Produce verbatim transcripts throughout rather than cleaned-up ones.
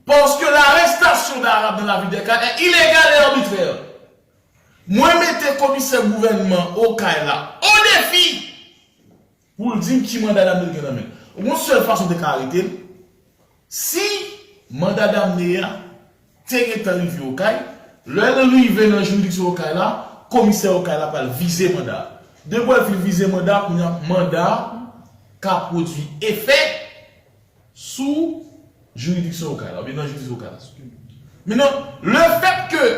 Parce que l'arrestation d'Arab dans la ville des Cayes est illégale et arbitraire. Mwen mete komisè gouvènman Okay la o defi pou l di m ki manda damne l gen nan men l. Ou konn sèl fason te ka arete l? Si manda damne a te gentan rive Okay, lè l rive nan jiridiksyon Okay la, komisè Okay la pral vize manda a. Depi l fin vize manda a, kounye a manda a ka pwodui efè sou jiridiksyon Okay la, oubyen nan jiridiksyon Okay la. Mentnan, lefètke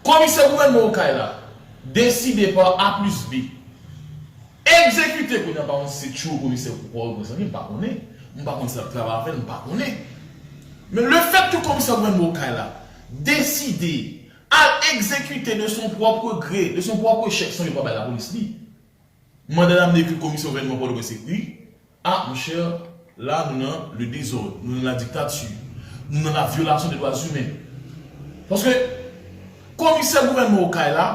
komisè gouvènman Okay la deside pa A plis B egzekite, kounye a, pa konn si se tchou komisè pou Pòtoprens lan, m pa konnen, m pa konn si l ap travay avè l, m pa konnen. Men lefètke komisè gouvènman Okay la deside al egzekite de son propre gré, de son propre chèf, san yo pa bay lapolis li, manda damne ke komisè gouvènman Pòtoprens ekri, a, monchè, la, nou nan le dezòd, nou nan la diktati, nou nan la vyolasyon de dwa imen. Paske komisè gouvènman Okay la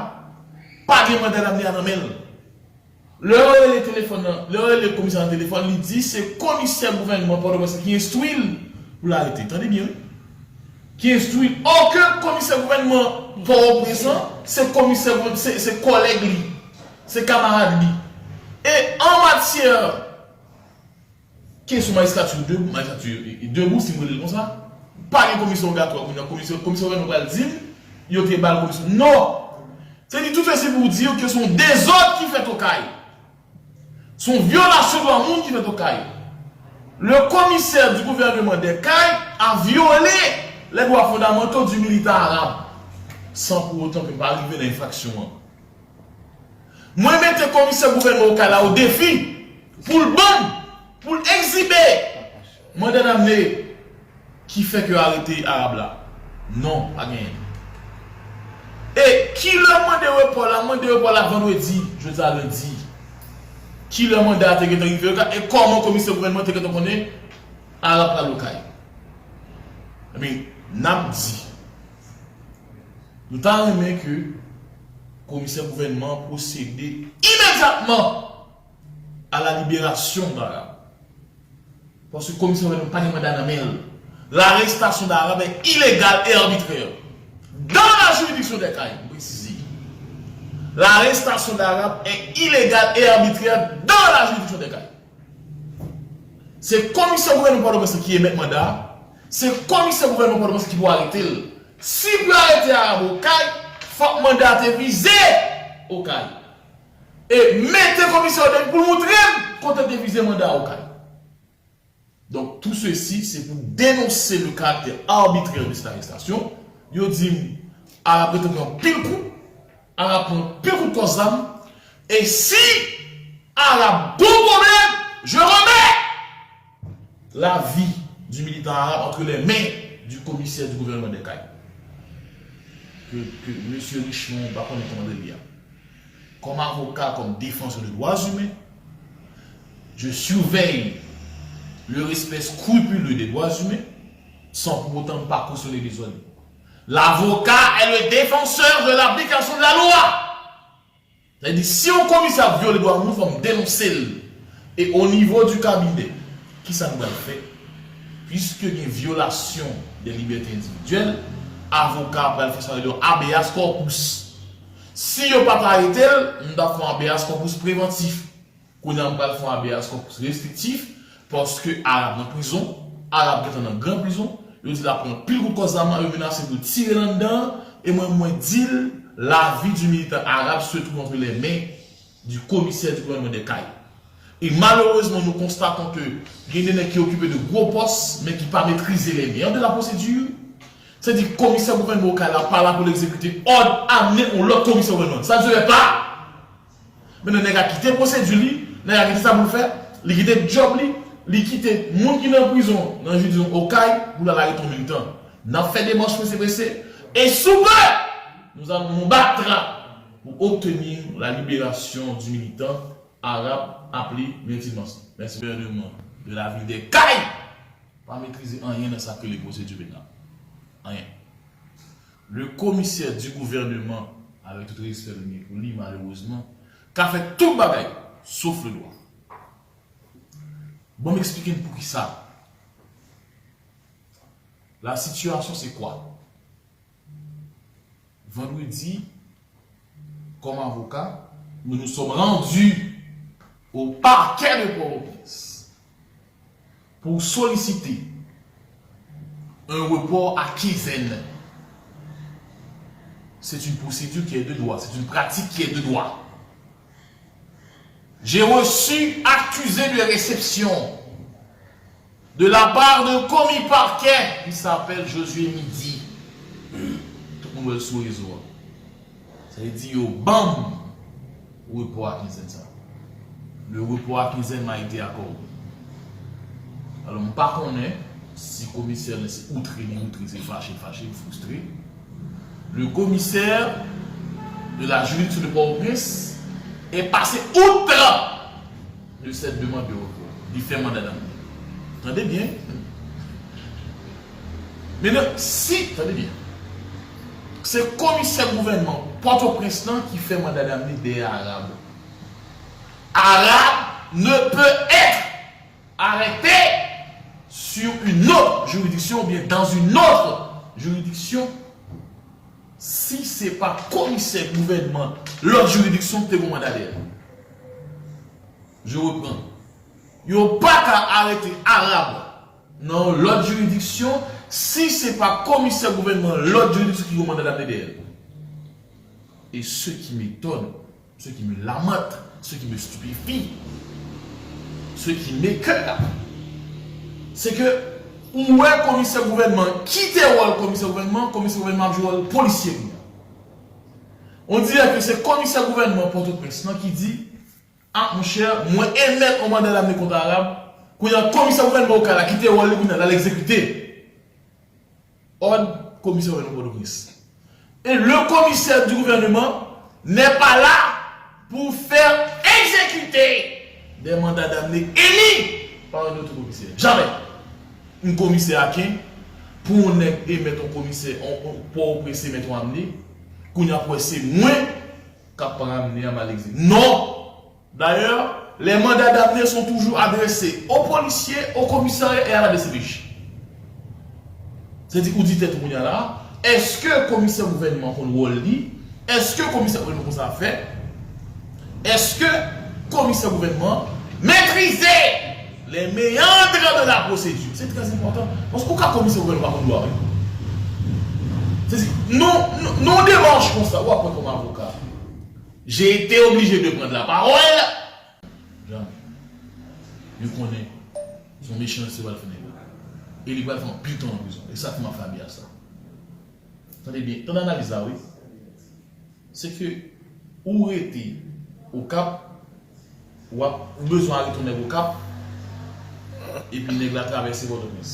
pa gen manda damne a nan men l. Lè yo rele telefòn nan, lè yo rele komisè nan telefòn, li di se komisè gouvènman Pòtoprens ki enstwi l pou l arete. Tande byen, wi. Ki enstwi l. Or ke komisè gouvènman Pòtoprens lan, se komisè gouvènman, se, se kòlèg li, se kamarad li. E an matyè kesyon majistrati debou, majistrati debou, si m rele l konsa, pa gen komisyon obligatwa kounye a, komisyon, komisyon gouvènman pral di m, yo te ba l komisyon. Non! Se di tout se pou di ke se yon dezòd ki fèt Okay. Se yon vyolasyon dwa moun ki fèt Okay. Le commissaire du gouvernement des Cayes a violé les droits fondamentaux du militant arabe, sans pour autant ke m pa rive nan enfraksyon an. Mwen mete komisè gouvènman Okay la o defi pou l ban m, pou l egzibe manda damne ki fè ke yo arete Arab la. Non, pa genyen. E kilè mande repò la? Mande repò la vandredi, jodi a lendi. Kilè manda a te gentan rive Okay? E kòman komisè gouvènman te gentan konnen Arab pral Okay? Ebyen, n ap di, nou ta renmen ke komisè gouvènman pwosede imedyatman à la libération d'Arab. Paske komisè gouvènman pa gen manda nan men l. L'arrestation d'Arab est illégale et arbitraire dans la juridiction des Cayes, m presize. L'arrestation d'Arab est illégale et arbitraire dans la juridiction des Cayes. Se komisè gouvènman Pòtoprens ki emèt manda a. Se komisè gouvènman Pòtoprens ki pou arete l. Si pou arete Arab Okay, fòk manda a te vize Okay. E mete komisè o defi pou l montre m kote l te vize manda Okay. Donc, tout ceci, c'est pour dénoncer le caractère arbitraire de cette arrestation. Yo di m, Arab gentan pran pil kou, Arab pran pil kout kò zam, e si Arab gon pwoblèm, je remets la vie du militant arabe entre les mains du commissaire du gouvernement des Cayes. Ke, ke mesye Richemond, m pa konnen kòman l rele a. Comme avocat, comme défenseur de droits humains, je surveille le respect scrupuleux des droits humains, sans pour autant m pa kosyone dezòd. L'avocat est le défenseur de l'application de la loi. Sa vle di, si yon komisè ap vyole dwa moun, fò m denonse l. E o nivo di kabinè, kisa nou pral fè? Puiske gen vyolasyon de libète endividyèl, avoka a pral fè sa yo rele yon habeas corpus. Si yo pa t arete l, m t ap fè yon habeas corpus prevantif. Kounye a m pral fè yon habeas corpus restriktif, paske Arab nan prizon, Arab gentan nan gran prizon, yo di l ap pran pil kout kò zam nan, yo menase pou tire l anndan an, e mwen, mwen di l, la vie du militant arabe se trouve entre les mains du commissaire du gouvernement des Cayes. E malerezman, nous constatons que gen de nèg ki okipe de gwo pòs, men ki pa metrize les mœurs de la procédure. Se di komisè gouvènman Okay la pa la pou l egzekite òd amne yon lòt komisè gouvènman. Ça ne se fait pas. Mentnan, nèg la kite pwosedi li, nèg la kite sa pou l fè, li kite djòb li, li kite moun ki nan prizon, nan jiridiksyon Okay, pou l al arete yon militan. N ap fè demach prese prese, et sous peu, nous allons nous battre pour obtenir la libération du militant arabe appelé Milton Marsan. Mèsi. Gouvènman de la ville des Cayes pa metrize anyen nan sa k rele pwosedi penal. Anyen. Le commissaire du gouvernement, avec tout respè nou gen pou li, malerezman, ka fè tout bagay, sof le dwa. Bon, m eksplike n poukisa. La situation, c'est quoi? Vendredi, comme avocat, nous nous sommes rendus au parquet de Port-au-Prince pour solliciter un report à quinzaine. C'est une procédure qui est de droit, c'est une pratique qui est de droit. J'ai reçu accusé de réception de la part d'un commis parquet qui s'appelle Josué Midi. Tout moun wè l sou rezo a. Sa vle di yo ban m repò a kinzèn sa. Le repos à quinzaine m'a été accordé. Alò, m pa konnen si komisè nan se outre li outre, se fache l fache, l fristre. Le commissaire de la juridiction de Port-au-Prince est passé outre de cette demande de report. Li fè manda damne. Tande byen. Mentnan, si, tande byen. Se komisè gouvènman Pòtoprens lan ki fè manda damne dèyè Arab. Arab ne peut être arrêté sur une autre juridiction ou bien dans une autre juridiction si se pa komisè gouvènman lòt jiridiksyon ki te gen manda dèyè l. Je reprends. Yo pa ka arete Arab nan yon lòt jiridiksyon si se pa komisè gouvènman lòt jiridiksyon ki gen manda damne dèyè l. Et ce qui m'étonne, ce qui me lamente, ce qui me stupéfie, ce qui m'écœure, c'est que ou wè komisè gouvènman kite wòl komisè gouvènman, komisè gouvènman ap jwe wòl polisye kounye a. On dirait que se komisè gouvènman Pòtoprens lan ki di, ah monchè, mwen emèt yon manda damne kont Arab, kounye a komisè gouvènman Okay la kite wòl li kounye a, l al egzekite òd komisè gouvènman Pòtoprens. Et le commissaire du gouvernement n'est pas là pour faire exécuter des mandats d'amener émis par un autre commissaire. Jamais. Un commissaire à quin? Pou yon nèg emèt yon komisè, yon, yon, pou yon prese emèt yon amne, kounye a pou wè se mwen k ap pran amne a m al egzekite. Non! D'ailleurs, les mandats d'amener sont toujours adressés aux policiers, au commissariat et à la D C P J. Se di ou di tèt ou kounye a la, èske komisè gouvènman konn wòl li? Èske komisè gouvènman konn sa fè? Èske komisè gouvènman maîtriser les méandres de la procédure? Se trè enpòtan. Paske ou ka komisè gouvènman pa konn dwa, wi. Se di, nou, nou, nou demach konsa, ou ap pran kòm avoka. J'ai été obligé de prendre la parole. Jan, yo konnen se yon mechanste pral fè nèg la. E li pral fè anpil tan nan prizon. E sa ki m ap fè Abiyas la. Tande byen, tande analiz la, wi. Se ke ou rete Okap, w ap, ou bezwen arete yon nèg Okap, epi nèg la travèse Pòtoprens.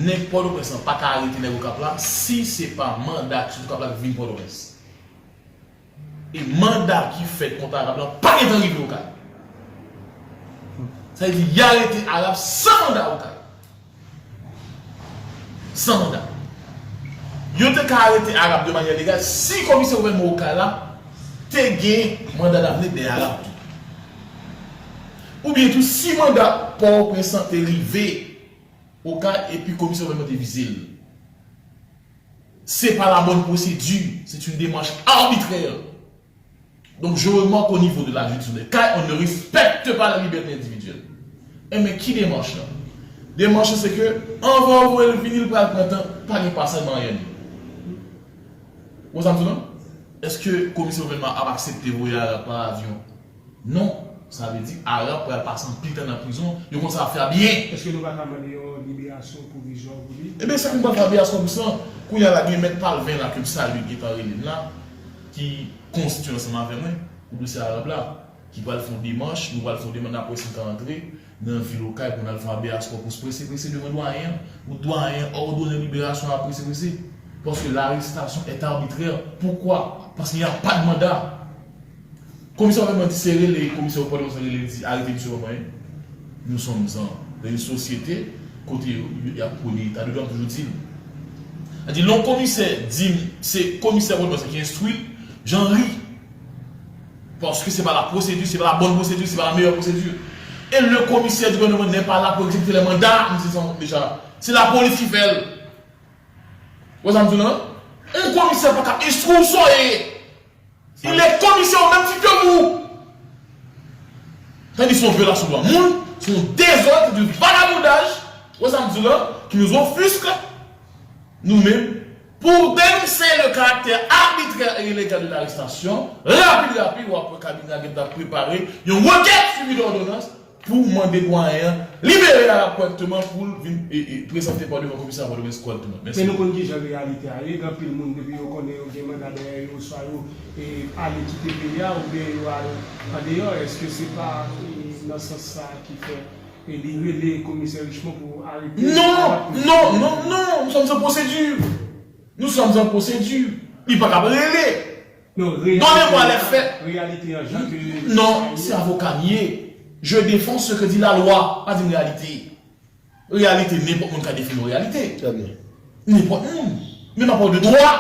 Nèg Pòtoprens lan pa ka arete nèg Okap la si se pa manda ki sot Okap la ki vin Pòtoprens. E manda ki fèt kont Arab lan pa gentan rive Okay. Sa vle di, y arete Arab san manda Okay. San manda. Yo te ka arete Arab de manyè legal si komisè gouvènman Okay la te gen manda damne dèyè Arab tou. Oubyen tou, si manda Pòtoprens lan te rive Okay epi komisè gouvènman te vize l. C'est pas la bonne procédure, c'est une démarche arbitraire. Donc je remarque au niveau de la juridiction de Okay, on ne respecte pas la liberté individuelle. Enben, ki demach lan? Demach lan se ke anvan ou voye l vini, l pral pran tan, pa gen pasaj Maryani. Ou sa m di non? Èske komisè gouvènman ap aksepte voye Arab pa avyon? Non, sa vle di Arab pral pase anpil tan nan prizon, yo konn sa ap fè a byen. Èske nou pa ka mande yon liberasyon pwovizwa pou li? Ebyen, sa nou pral fè Abiyas kòm sa, kounye a la gen mèt Palvin la ke m salye gentan rele m la, ki konstitye ansanm avè mwen pou dosye Arab la, ki pral fè yon demach, nou pral fè yon demach apre sa ka rantre nan vil Okay pou n al fè yon abeyas kòpis prese prese devan dwayen an, pou dwayen an òdone liberasyon a prese prese. Parce que l'arrestation est arbitraire. Pourquoi? Parce qu'il n'y a pas de mandat. Komisè gouvènman di se rele, komisè Pòtoprens rele di arete misye kòm anyen. Nous sommes dans une société kote y ap prôné l'état de droit, m toujou di l. Sa di, lè yon komisè di m se komisè Pòtoprens ki enstwi l, jan ri. Parce que c'est pas la procédure, c'est pas la bonne procédure, c'est pas la meilleure procédure. Et le commissaire du gouvernement n'est pas là pour exécuter les mandats, m di sa deja. Se lapolis ki fè l. Ou wè sa m di w lan? Yon komisè pa ka enstwi w sa w ye. Il est commissaire au même titre que vous. Tandis se yon vyolasyon dwa moun, se yon dezòd, se du vagabondaj, ou wè sa m di w lan, qui nous offusque, nou menm, pour dénoncer le caractère arbitraire et illégal de l'arrestation, rapid, rapid, w ap wè kabinè a gentan prepare yon rekèt suivi d'ordonnance pou mande dwayen an libere Arab kòrèkteman pou l vin e, e, prezante pa devan komisè Pòtoprens kòrèkteman. Mèsi. Men nou konn kijan reyalite a ye, gen anpil moun depi yo konnen yo gen manda dèyè yo, swa yo e, ale kite peyi a oubyen yo al andeyò. Èske se pa e, nan sans sa ki fè e, li rele komisè Richemond pou arete Non, non, non, non, nous sommes en procédure. Nous sommes en procédure. Li pa ka rele. Non, Donnez-moi les faits. Reyalite an jan ke Non, se avoka m ye. Je défends ce que dit la loi. Pa di m reyalite. Reyalite, nenpòt moun ka defann yon reyalite. Trè byen. Nenpòt moun. Men m ap pale de dwa.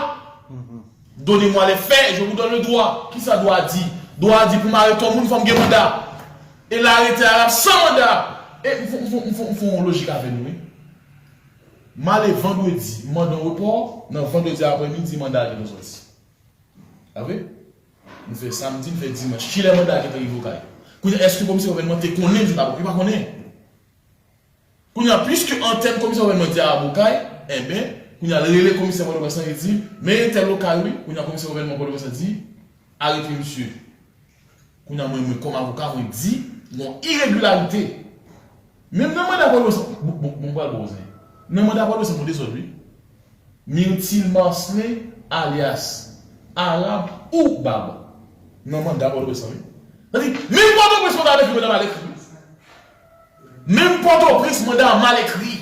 Donnez-moi les faits, je vous donne le droit. Kisa dwa a di? Dwa a di pou m arete yon moun, fò m gen manda. E l arete Arab san manda. E m fè, m fè, m fè, m fè yon lojik avè nou, wi. M ale vandredi, m mande yon repò, nan vandredi aprèmidi, manda a gentan sòti. A vre? Nou fè samdi, nou fè dimanch. Kilè manda a gentan rive Okay? Kounye a, èske komisè gouvènman te konnen jou ta pran? Li pa konnen. Kounye a, piske antèn komisè gouvènman di Arab Okay, enben, kounye a, l rele komisè Pòtoprens lan, li di, men entèl Okay, wi. Kounye a, komisè gouvènman Pòtoprens lan di, arete misye. Kounye a, mwen, mwen, kòm avoka, mwen di, gon iregilarite. Menm nan manda Pòtoprens lan, bon, bon, bon, m pral ba w sa. Nan manda Pòtoprens lan, gon dezòd, wi. Myrtil Marcelin, alyas Arab ou Bab. Nan manda Pòtoprens lan, wi. Sa di, menm Pòtoprens manda mal ekri, manda mal ekri. Menm Pòtoprens manda mal ekri.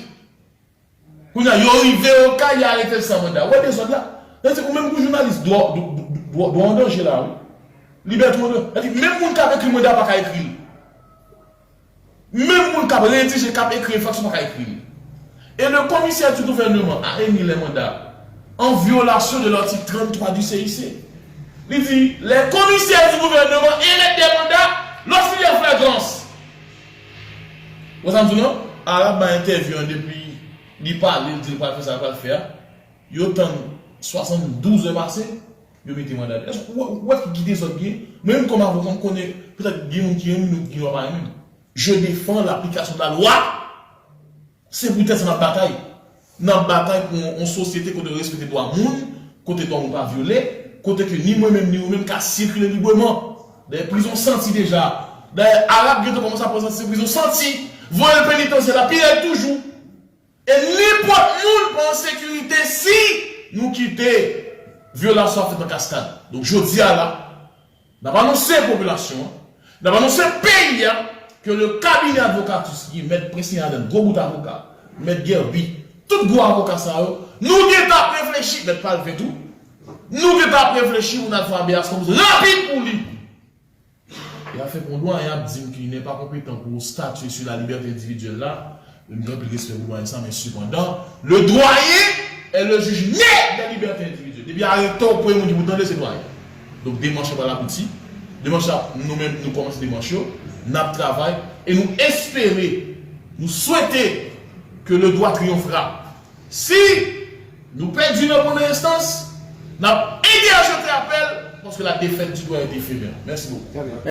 Kounye a, yo rive Okay, y arete l san manda. Ou wè dezòd la? Sa di, ou menm kou jounalis, dwa, dwa, dwa, dwa an danje la, wi. Libète ou an danje. Sa di, menm moun k ap ekri manda pa ka ekri l. Menm moun k ap redije, k ap ekri enfraksyon pa ka ekri li. Et le commissaire du gouvernement a émis les mandats en violation de l'article trente-trois du C I C. Li di, les commissaires du gouvernement émettent des mandats lorsqu'il y a flagrance. Ou sa m di w non? Arab bay entèvyou an depi li pale, li di l pral fè sa, l pral fè a. Yo tann swasanndouz è pase, yo mete manda. Èske ou wè, ou wè ki dezòd gen? Mwen menm kòm avoka, m konnen petèt gen moun ki renmen, gen moun ki pa renmen. Je défends l'application de la loi. Se poutèt sa n ap batay. N ap batay pou yon, yon sosyete kote yo respekte dwa moun, kote dwa moun pa vyole, kote ke ni mwen menm ni ou menm ka sikile libreman. Dayè, prizon santi deja. Dayè, Arab gentan kòmanse ap prezante se prizon santi. Voye l penitansye la, pi rèd toujou. E nenpòt moun pa an sekirite si nou kite vyolasyon ap fèt an kaskad. Donk, jodi a la, n ap anonse popilasyon an, n ap anonse peyi a, ke le cabinet advocatus ki mèt Prince Adan, gwo bout avoka, mèt Guerby, tout gwo avoka sa yo, nou gentan ap reflechi, mèt Palvin tou, nou gentan ap reflechi pou n al fè habeas corpus rapid pou li. E afè pou dwayen ap di m ki n'est pas compétent pour statuer sur la liberté individuelle la, m gen anpil respè pou dwayen sa, men sepandan, le doyen est le juge né des libertés individuelles. Depi arete w, premye moun ki pou tande se dwayen. Donk, demach yo pral abouti. Demach la, nou menm, nou kòmanse demach yo, n ap travay, e nou espere, nou swete ke le droit triomphera. Si nou pèdi nan premye enstans, n ap entèjete apèl, paske la défaite du doyen est éphémère. Mèsi bokou. Trè byen.